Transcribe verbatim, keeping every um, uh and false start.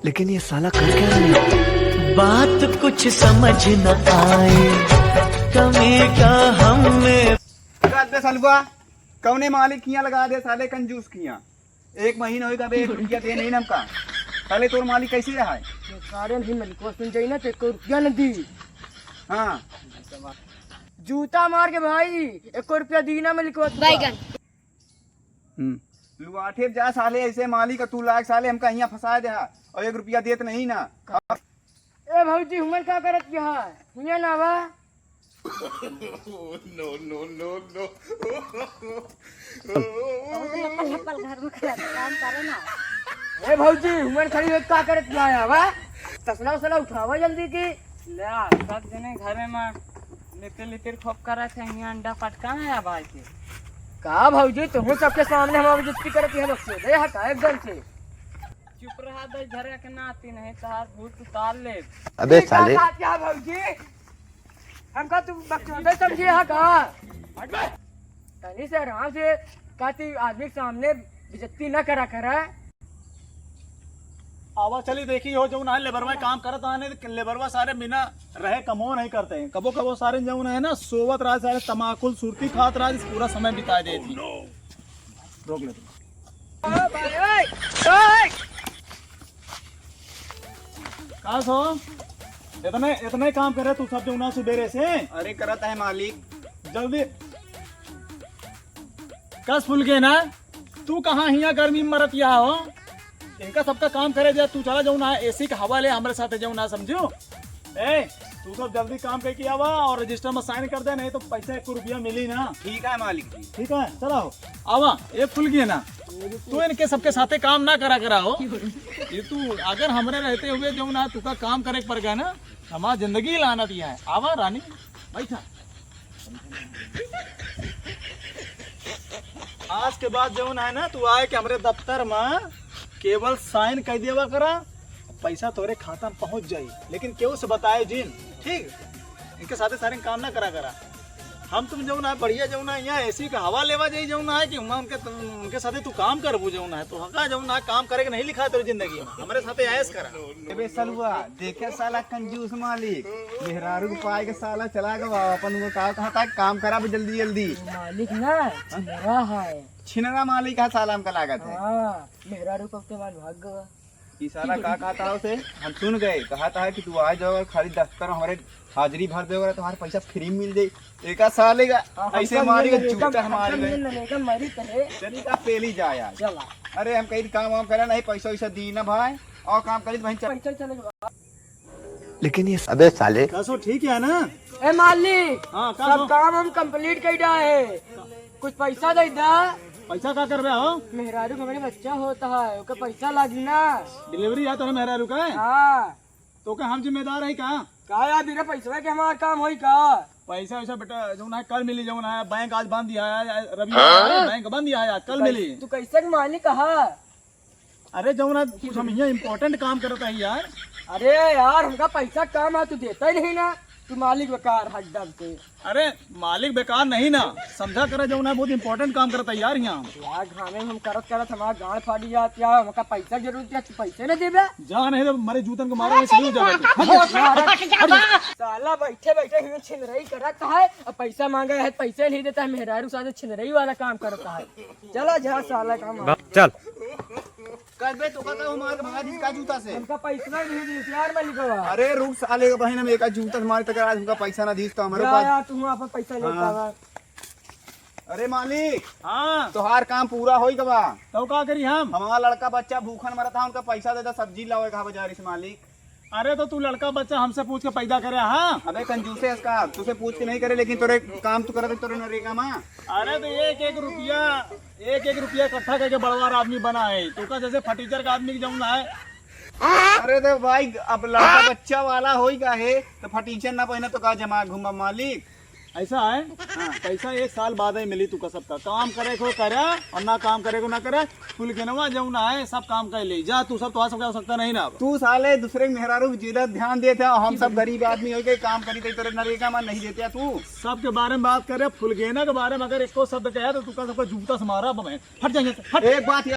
लेकिन ये साला कर क्या रहा है? बात कुछ समझ न आए, कमी का हम में। का बे सलुआ, कौने मालिक किहाँ लगा दे साले कंजूस किहाँ? एक महीना होइगा बे, एक रुपया दे नहीं हमका। साले तोर मालिक कैसे रहा है? सारे नहीं मलिकवा सुन जाई ना, तो एको रुपया न दी। हाँ। जूता मार के भाई, एको रुपया दी ना मलिकवा तुका। बैगन। हम्म। लुआठे जा साले, ऐसे मालिक तू लाग साले, हमका हियाँ फंसा दे हा, और एक रुपया देत नहीं ना। ए भौजी, हुमन का करत यहाँ? हियाँ ना बा। No, no, no, no। बहुत लपल लपल घर में खड़ा काम करे ना। ए भौजी, हुमन खड़ी होके का करत यहाँ बा? तसला उसला उठावा जल्दी की। ले आ, सब जने घरे में लितिर लितिर खूब करत है, हियाँ अंडा पटका है अब आके। का भौजी, तुहूँ सबके सामने हमारी बेइज्जती करत है, बकचोदे है का एकदम से? चुप रहा, दस झरा के नाती नहीं, तहार भूत उतार ले। अबे ये का साले। बात क्या भौजी? हमका तू बकचोदे समझे है का? हट बे। तनी से आराम से, का तू आदमी के सामने बेइज्जती ना करा करा। आवा चली देखी हो, जौन है लेबरवा काम करत आने, लेबरवा सारे बिना रहे कमो नहीं करते हैं। कबो कबो सारे जौन है ना, सोवत रहा सारे, तमाकुल सुरती खात रहा, पूरा समय बिता देती। रोक ले। का सो? इतने, इतने काम करे तू सब जौना सुबेरे से? अरे करत है मालिक। जल्दी। कस फुलगेना, तू कहाँ हियाँ गर्मी में मरत यहाँ हो? इनका सबका काम करे दे, तू चला जौन है, एसी का हवा ले हमरे साथ जौन है, समझो? ए, तू सब जल्दी काम करके आवा और रजिस्टर में साइन कर दे, नहीं तो पैसा एक रुपया मिली ना। ठीक है मालिक जी। ठीक है, चला हो, आवा, ए फुलगेना, तू इनके सबके साथे काम ना करा करा हो। ये तू अगर हमरे रहते हुए जौन है, तुका काम करे के पड़ गया ना, हमार जिंदगी लानत यहाँ है। आवा रानी, बैठा। आज के बाद जौन है ना, तू आए के हमरे दफ्तर में केवल साइन कर देवा करा, पैसा तोरे खाता में पहुंच जाई, लेकिन केहू से बताए जिन, ठीक? इनके साथे सारे काम ना करा करा। हम तुम जौन है बढ़िया जौन है यहाँ एसी का हवा लेवा जाई जौन है कि हम उनके, उनके साथे तू काम करबू जौन है, तो हका जौन है काम करे के नहीं लिखा है तोरी जिंदगी में, हमरे साथे ऐश करा। अबे सलुआ, देखे साला कंजूस मालिक, मेहरारू के पाए के साला चला गवा, अपन वो का कहा था, काम करा बे जल्दी जल्दी। मालिक ना, छिनरा है। छिनरा मालिक है साला, हमका लागत है। हाँ, मेहरारू को के बाद भाग गवा। ई साला का कहा था उसे, हम सुन गए, कहा था कि तू आ जाओ, खाली दफ्तर में हमारे हाजिरी भर दे, तुम्हारे पैसा फ्री मिल जाई। एका साले का हाँ, ऐसे हमका मारी मिल का गई, जूता एकदम हमारे हमका गए। मिल गई, एकदम मरी तो है। चली का पेली जाए आज। चला। अरे हम कहीं काम वाम करा नहीं, पैसा वैसा दी ना भाई, और काम करी तो भाई चल। पैसा चले गवा। लेकिन ये अबे साले। कसो ठीक है ना? ए मालिक, हाँ, का सब हो? काम हम कंप्लीट कर डाए है, कुछ पैसा दे दा। पैसा का करबे हो? मेहरारू के हमरे बच्चा होता है, ओके पैसा लागी ना। डिलीवरी है तोहरे मेहरारू का? हाँ। तो का हम जिम्मेदार है का? का यार, बिना पैसा के हमार काम होई का? पैसा वैसा बेटा, जौन है कल मिली, जौन है बैंक आज बंद ही है, रविवार है, बैंक बंद ही है आज, कल मिली। तू कैसे के मालिक कहा? अरे जौन है कुछ हम यहाँ इम्पोर्टेंट काम करत है यार। अरे यार, हमका पैसा काम है, तू देता ही नहीं ना, तू मालिक बेकार हड्डम से। अरे मालिक बेकार नहीं ना, समझा करे जौन है बहुत इम्पोर्टेंट काम करत है यार यहाँ। यार घामे में हम करत करत हमार गांड फाटी जात यार, हमका पैसा जरूरत है, तू पैसे ना देबे। जा नहीं तो मरे जूतन को मारो, इसलिए जा। हट जा, हट जा। साला बैठे बैठे ही छिनरई करत है, अब पैसा मांगे है, पैसे नहीं देता है, मेहरारू साथे छिनरई वाला काम करता है। चला जा साला काम। चल। कल बे तो का हमार के भगा दीस का जूता से? हमका पैसा नहीं दीस यार मालिकवा। अरे रुक साले के बहन, हम एका जूता से मारे तक आज हमका पैसा ना दीस तो हमारे जा पास। यार, तू अपन पैसा लेता हाँ। है। अरे मालिक, हाँ। तोहार काम पूरा होई गवा। तो का करी हम? हमारा लड़का बच्चा भूखन मरत है, उनका पैसा दे दा, सब्जी लावे का बाजारी से मालिक। अरे तो तू लड़का बच्चा हमसे पूछ के पैदा करे, हाँ? अबे कंजूसे इसका, तुझसे पूछ के नहीं करे, लेकिन तोरे काम तू करत है, तोरे नरेगा में। अरे तो एक एक रुपया, एक एक रुपया इकट्ठा करके बड़वार आदमी बना है। तू का जैसे फटीचर का आदमी जौन है। अरे तो भाई, अब लड़का बच्चा वाला होई का है, तो फटीचर ना पहने तो का जमा घूमा मालिक? ऐसा है, हाँ। पैसा एक साल बाद ही मिली तू का सबका। काम करे को करे और ना काम करे को ना करे। फुलगेनवा जौन है, सब काम कर ले। जा तू सब, तो आ सबका आवश्यकता नहीं ना अब। तू साले दूसरे के मेहरारू के ज्यादा ध्यान देते हो, हम सब गरीब आदमी होके काम करी, तो तेरे नरेगा में नहीं देते तू। सबके बारे में बात करे, फुलगेना के बारे में अगर एको शब्द कहे तो तू का सबका जूता से मारा अब मैं। हट जा यहाँ से, हट। एक बात